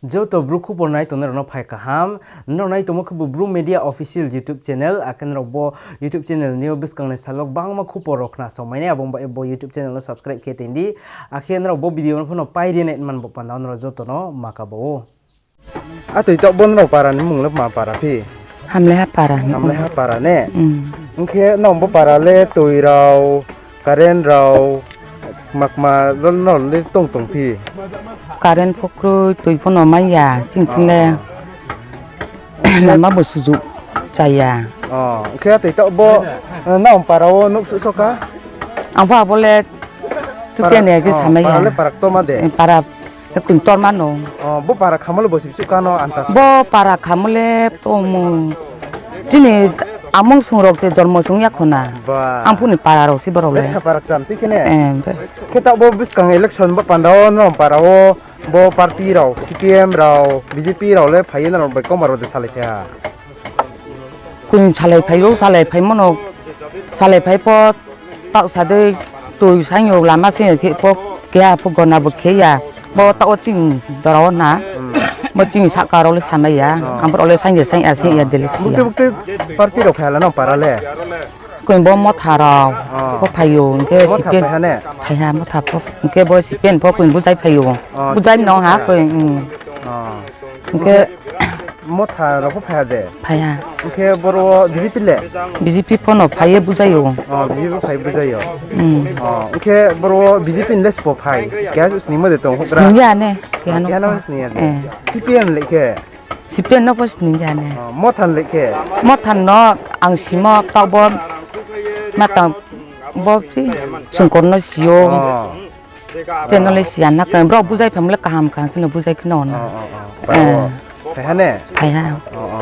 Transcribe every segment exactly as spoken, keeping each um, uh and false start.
Joto Bru khupor nai tongnai rao no phai kaham. Nrao nai tongmo khebu Bru Media Official YouTube channel, akhe nrao bo YouTube channel ni yo buskang ni salo gbangma khupor rao khna saomai nai, abo bai bo YouTube channel no subscribe khe tong di. Akhe nrao bo video no pho no pai ri nai man bo panda wo nrao joto no ma kabo ou. Atoi taoh bo nrao para ni mung le ma para phi? Hamlaiha para ni. Hamlaiha para ne? Ong khe nrao bo para le toi rao, current rao, makma rao no le tong tong phi? Current pho kroi, toi pho no mai ya, ching ching le. Lama bo sujuh cha ya. Ong khe atoi taoh bo, nrao para wo nouh suh soka? Ang pho abo le tukia ni age samai ya. Para le para ktorma de? Para le kung ktorma no. Bo para khamo le bo si suh ka no anta? Bo para khamo le tongmo. Chini amung sung rao se jormo sung ya khona. Ang phuh ni para rao se borao le. Betha para kcham se khe ne? Khe taoh bo buskang election bo panda wo nrao para wo bo party rao, C P M rao, B J P rao le phai ye nrao bai kauma rao de salai phai ha? Kung salai phai ou, salai phaimo no, salai phai pho, taoh sa dei, toi saing yo lama se khe pho, keha pho gona bo khe ya. Bo taoh wo chini jora wo na. Bo chini sahka rao le samai ya. Ang brao le saing ya, saing ya, saing ya de le si ya. Buktui party rao phai ha la nrao para le? Kung bo Motha rao pho phai ou, hing khe Motha phai ha ne? Phai ha, Motha pho. Hing khe bo C P M pho kung bujai phai ou. Bujai no ha kung. Hing khe Motha rao pho phai ha de? Phai ha. Hing khe boro wo B J P le? B J P pho no phai ye bujai ou. B J P pho phai bujai ou. Hing khe boro wo B J P ni le sbo phai? Keha sningmo de tong houhgra? Sning ya ne, keha no sning ya de. C P M le khe? C P M no pho sning ya ne. Motha ni le khe? Motha no ang simo taoh bo, ma tang bo phi, Songkor no si ou. Te no le si ya na khe, brao bujai phaimo le kaham kaham khe no bujai khe no na. Phai ha ne? Phai ha.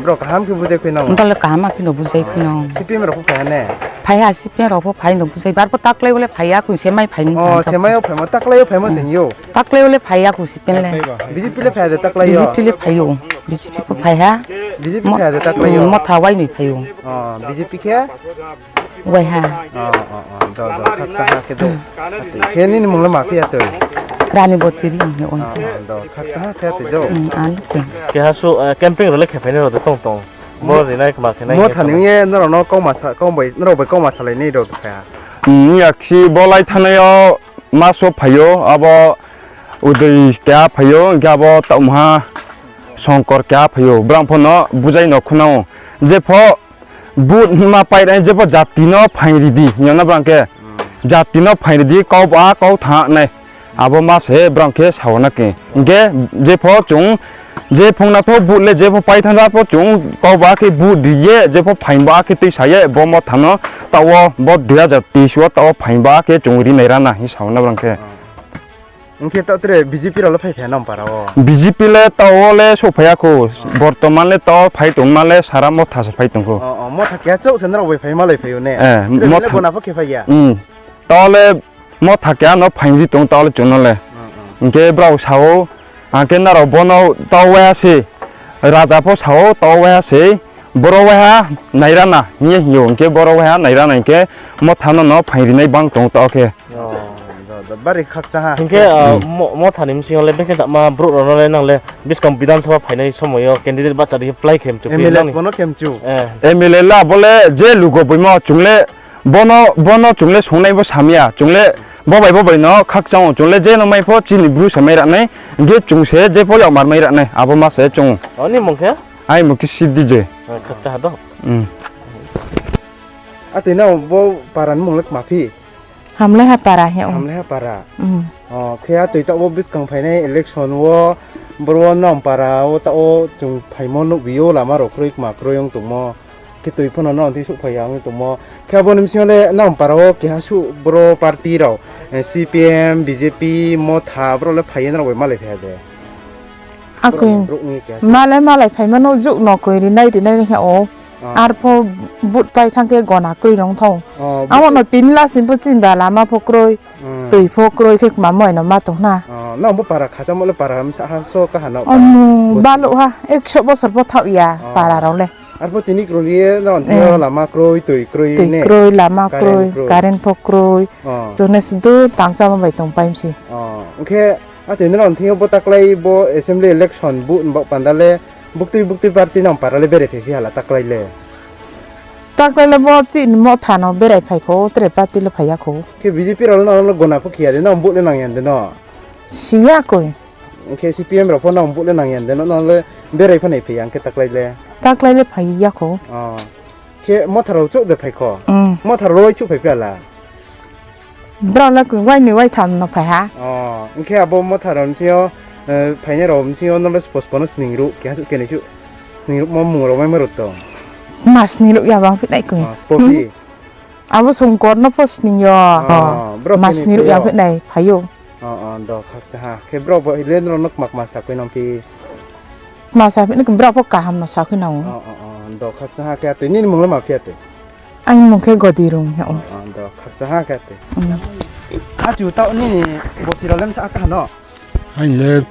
Brao kaham khe bujai khe no? Brao le kaham khe no bujai khe no. C P M rao pho phai ha ne? Phai ha, C P M rao pho phai no bujai. Bar pho taklái wo le phai ya, kung semai phai mi. Semai yo phaimo, taklái yo phaimo se hing ou. Taklái wo le phai ya kho C P M le. B J P le phai ha de taklái yo? B J P le phai ou. B J P pho phai ha. B J P phai ha de taklái yo? Motha wai ni phai ou. B J P khe? Waiha. Khakchang ha khe do. Khe nini mung le ma phi ya toi? Rani Botiri hing ou. Khakchang ha khe toi do. Keha suh camping rao le khe phainai rao de tong tong? Bo rinai kma khe nai Motha ni ye nrao no, nrao bai kauma salai nai rao de phai ha? Yakchi bo lai thanngnai yo maso phai ou, abo Udoi keha phai ou, hing khe abo taohmha Songkor keha phai ou, brao pho no bujai no khuna ou. Jepho vote hingma pai rai, jepho jati no phaing ri di hing yo na brao khe. Jati no phaing ri di, kau ba kau thanng nai. Abo ma se brao khe sao na khe. Hing khe jepho chung, je phung na tho vote le jepho pai thanng ja pho chung kau ba khe vote ri ye, jepho phaing ba khe tuisa ye, bo Motha no taoh wo bo dui hazar teis wo taoh wo phaing ba khe chung ri nai ra na hing sao na brao khe. Hing khe taoh tre B J P rao le phai phai ya nang para wo? B J P le taoh wo le souhphai ya kho. Bortoman le taoh phai tongma le sara Motha se phai tong kho. Motha keha chouh se nrao bai phai malai phai ou ne? Tre le Motha bona pho khe phai ya? Taoh le Motha keha no phaing di tong taoh le chung no le. Hing khe brao sa ou, ang khe nrao bo no taoh waiha se, raja pho sa ou taoh waiha se, boro waiha nai ra na hing ye hing ou, hing khe boro waiha nai ra na hing khe Motha no no phaing ri nai bang tong taoh khe. Bari khakchang ha. Hing khe Motha ni bsing yo le bekhe sama brouh rao no le nang le buskang Bidhan Sabha phainai somoi yo candidate bahcha di khe plái khe mchu phi nang ni? M L A le abo le je lugo boimo chung le, bo no chung le songnai bo sam ya, chung le bo bai bo bai no khakchang ou, chung le je no mai pho chini Bru se mai ra nai, hing khe chung se jepho yakmar mai ra nai, abo ma se chung. Aini mung khe Siddhi je. Atoi nrao bo para ni mung le kma phi? Hamlaiha para hing ou. Hamlaiha para. Khe atoi taoh wo buskang phainai election wo, boro wo nang para wo taoh wo chung phaimo nuhbi ou, lama rao kroi kma kroi ong tongmo. Khe toi pho no nang thing souhphai ya ong tongmo. Khe abo ni bsing yo le nang para wo keha suh boro party rao, C P M, B J P, Motha, brao le phai ye nrao bai malai phai ha de? Akoi, ma le malai phaimo no jouh no koi rinai rinai hing ou. Arpho vote pai thanng khe gona kroi rong thou. Abo no tini la sing pho chini ba lama pho kroi, toi pho kroi khe kma moi no ma tong na. Nang bo para khachamo le para bsa ha so kaha no? Baluh ha, ekso bosor pho thaoh ya para rao le. Arpho tini kroi ye nrao thing yo lama kroi, toi kroi, lama kroi, current pho kroi. Chung le sudu tangchamo bai tongpai mi se. Hing khe Atoi nrao thing yo bo taklái bo assembly election vote ni baoh panda le buktui buktui party nang para le berai phai phi hala taklái le? Taklái le bo chini Motha no berai phai kho, tre party le phai ya kho. Khe B J P rao le nang le gona pho khe ya de, nang vote le nang ya de no? Si ya koi. Khe C P M rao pho nang vote le nang ya de no, nang le berai pho nai phai ya khe taklái le? Taklái le phai ya kho. Khe Motha rao chouh de phai kho? Motha rao le waichouh phai phi hala? Brao le koi wainoi waitham no phai ha. Hing khe abo Motha rao bsing yo, phainai rao bsing yo nang le spo spo no sning ruh, keha suh kenai suh sning ruhmo mung rao maimo rao tong? Ma sning ruh ya bang phi nai koi. Abo Songkor no pho sning yo. Ma sning ruh ya phi nai phai ou. Do khakcha ha. Khe brao bo le nrao no kma kma sa khui nang phi? Kma sa phi nai koi, brao pho kaham no sa khui nang ou. Do khakcha ha khe atoi, nini mung le ma phi atoi? Aini mung khe Godi Rung hing ou. Do khakcha ha khe atoi. Achu, taoh nini bosi rao le bsa kaha no? Aini le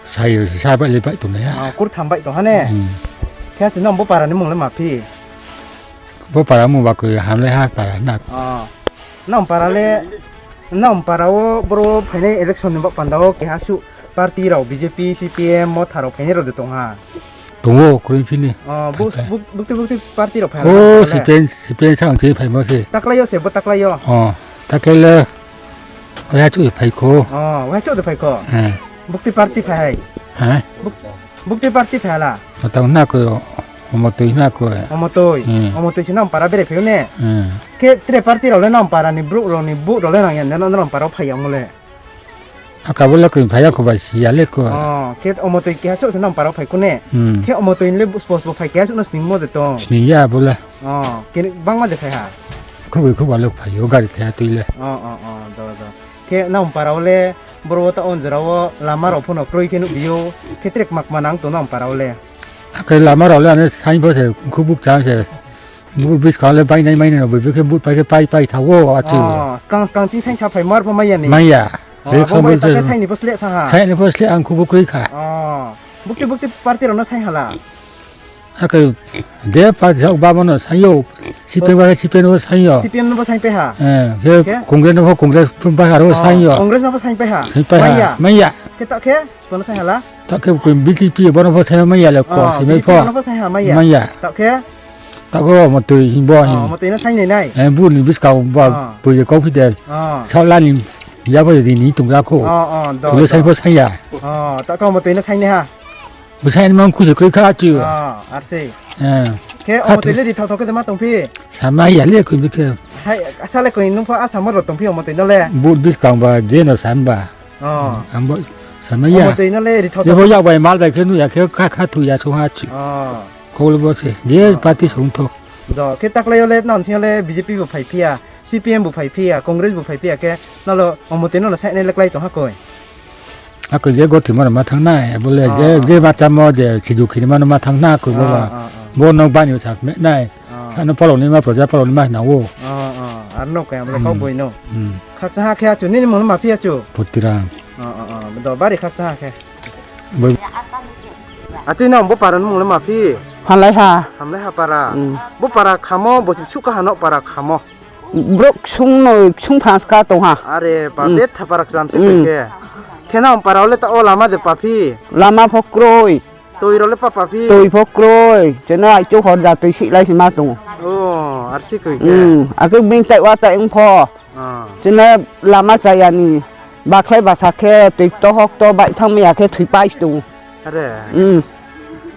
sai sa baih le baih tongnai ha. Kurtham baih tong ha ne? Khe achu, nang bo para ni mung le ma phi? Bo para mung ba koi Hamlaiha para na. Nang para le, nang para wo boro phainai election ni baoh panda wo keha suh party rao B J P, C P M, Motha rao phainai rao de tong ha? Tong ou, kroi phi ni. Buktui buktui party rao phai ha? C P M, C P M sa ang chini phaimo se. Taklái yo se, bo taklái yo? Taklái le waiha chouh se phai kho. Waiha chouh de phai kho? Buktui party phai? Buktui party phai hala? Matang na koi, Omotoi na koi. Omotoi. Omotoi se nang para berai phai ou ne? Khe tre party rao le nang para ni brouh rao ni vote rao le nang ya de no, nang para wo phai ya mo le? Aka bo le koi phai ya kho bai si ya le koi. Khe Omotoi keha chouh se nang para wo phai kho ne? Khe Omotoi ni le spo spo phai keha chouh no sningmo de tong? Sning ya bo le. Bangma de phai ha? Khoboi khoba le phai ou, gari keha tui le. Khe nang para wo le boro wo taoh wo jora wo lama rao pho no kroi khe nuhbi ou, khe tre kma kma nang tong nang para wo le? Akhe lama rao le ano saing pho se, khubuk chang se. Bur buskang le bainai mainai no boi khe vote pai khe pai pai thanng ou achu. Skang skang ching saing sa phai mar pho mai ya ni? Mai ya. Saing ni pho sleh ang khubuk kroi kha. Buktui buktui party rao no saing hala? Akhe je party sa bamo no saing ou, C P M ba khe C P M no saing ou. C P M no bo saing pai ha? Khe Congress no pho Congress ba khe aro saing ou. Congress no bo saing pai ha? Mai ya. Khe taoh khe, kono saing hala? Taoh khe koi B J P bo no pho saing mai ya le ko, saing mai pho. Mai ya. Taoh khe? Taoh khe Omotoi hing bo hing. Omotoi no saing nai nai? Bur ni buskang ba boi de kau phi de. Saohla ni ya pho ri ni tonggra kho. Chung le saing pho saing ya. Taoh khe Omotoi no saing nai ha? Bo saing ni mang khu se kroi kha chu. Khe Omotoi le ri thao thao khe de ma tong phi? Samai ya le koi bi khe. Asa le koi nung pho asamo rao tong phi Omotoi no le? Bur buskang ba je no sam ba. Ang bo samai ya. Omotoi no le ri thao thao. Bo yak bai mal bai khe nuh ya khe kha kha thu ya song ha chu. Kau le bo se je party song tho. Do khe taklái yo le nang thing yo le B J P bu phai phi ya, C P M bu phai phi ya, Congress bu phai phi ya khe, nang le Omotoi no le sainai le klái tong ha koi? Akhe je gotimo no ma thanng nai, abo le je, je ma chámo je sidu khinima no ma thanng na koi bo ba. Bo no bani sa kme nai. Sa no palao naima, proja palao naima hing ou. Aro no khe abo le kau boi no. Khakchang ha khe achu, nini mung le ma phi achu? Putirang. Do bari khakchang ha khe. Achu, nang bo para ni mung le ma phi? Hamlaiha. Hamlaiha para. Bo para khamo, bo suh kaha no para khamo? Brouh ksung noi, ksung thanng ska tong ha. Are, pa, betha para kcham se khe. Khe nang para wo le taoh wo lama de pa phi? Lama pho kroi. Toi rao le pa pa phi? Toi pho kroi. Cheno aichu hor ja toi sihlai si ma tong ou. Akhe being tai wa tai ong pho. Cheno lama chaya ni bakhlai basa khe toi kto hokto baih thanng mai ya khe thoipai si tong ou.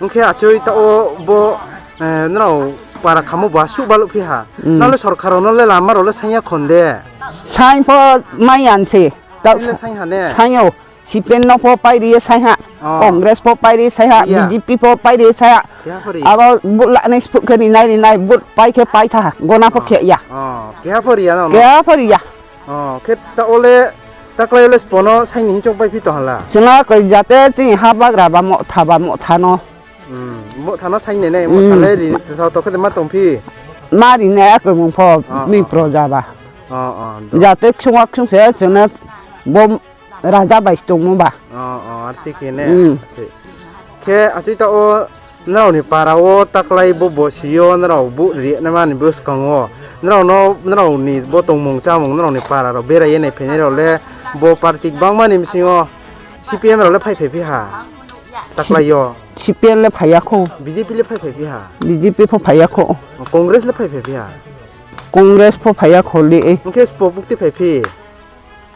Ong khe achoi taoh wo bo, nrao para khamo bo asuh baluh phi ha. Nang le sorkar rao no le lama rao le saing ya khon de? Saing pho mai ya se. Saing ou. C P M no pho pairi ye saing ha, Congress pho pairi saing ha, B J P pho pairi saing ha. Abo vote lanai sphuh khe rinai rinai, vote pai khe pai tha ha, gona pho khe ya. Keha pho ri ya. Khe taoh wo le, taklái yo le sbo no saing ni hing choungpai phi tong ha la? Chungla koi jate chini ha bagra ba Motha ba Motha no. Motha no saing nai nai, Motha le ri thao thao khe de ma tong phi? Ma ri nai akoi mung pho, mi proja ba. Jate ksung wa ksung se chung no bo raja bai tongmo ba. Khe achoi taoh wo nrao ni para wo taklái bo bosi yo nrao vote ri naima ni buskang wo, nrao no, nrao ni bo tongmung chámung, nrao ni para rao berai ye nai phainai rao le Bo party gbangma ni bsing yo C P M rao le phaiphai phi ha. Taklai yo. C P M le phai ya khou. B J P le phaiphai phi ha. B J P pho phai ya khou. Congress le phaiphai phi ha. Congress pho phai ya khou le. Hing khe sbo bukti phai phi.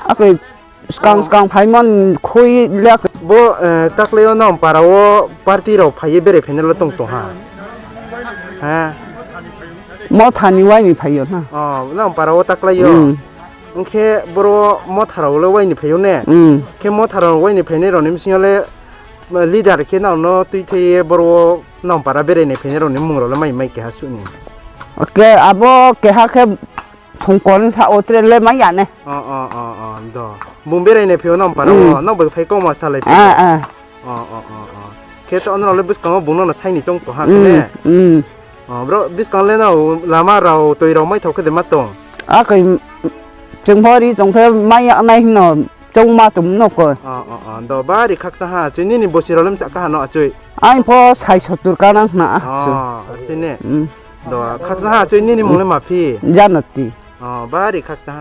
Akhe skang skang phaimo ni khui le. Bo, eh, taklai yo nang para wo party rao phai ye berai phainai le tong tong ha. Motha ni wai ni phai yo na. Oh, nang para wo taklai yo. Hing khe boro Motha rao le wai ni phai yo ne. Khe Motha rao wai ni phainai rao ni bsing yo le, eh, leader khe nang no tuithei ye boro wo nang para berai nai phainai rao ni mmung rao le mai mai keha suh ni. Oke, abo keha khe Songkor sa wo tre le mai ya ne. Oh, oh, oh, oh, do. Bung berai nai phai yo nang para wo, nang bai phai kauma salai phai yo. Khe to nrao le buskang wo bung no no sai ni choung tong ha khe ne. Bro, buskang le no lama rao, toi rao maithao khe de ma tong. Akhe chung pho ri tong khe mai ya nai hing no choungma tong no ko. Do, bari khakchang ha, achui nini bosi rao le msa kaha no achui. Aini pho sai sotur kanang khna. Do, khakchang ha, achui nini mmung le ma phi? Janoti. Bari khakchang ha.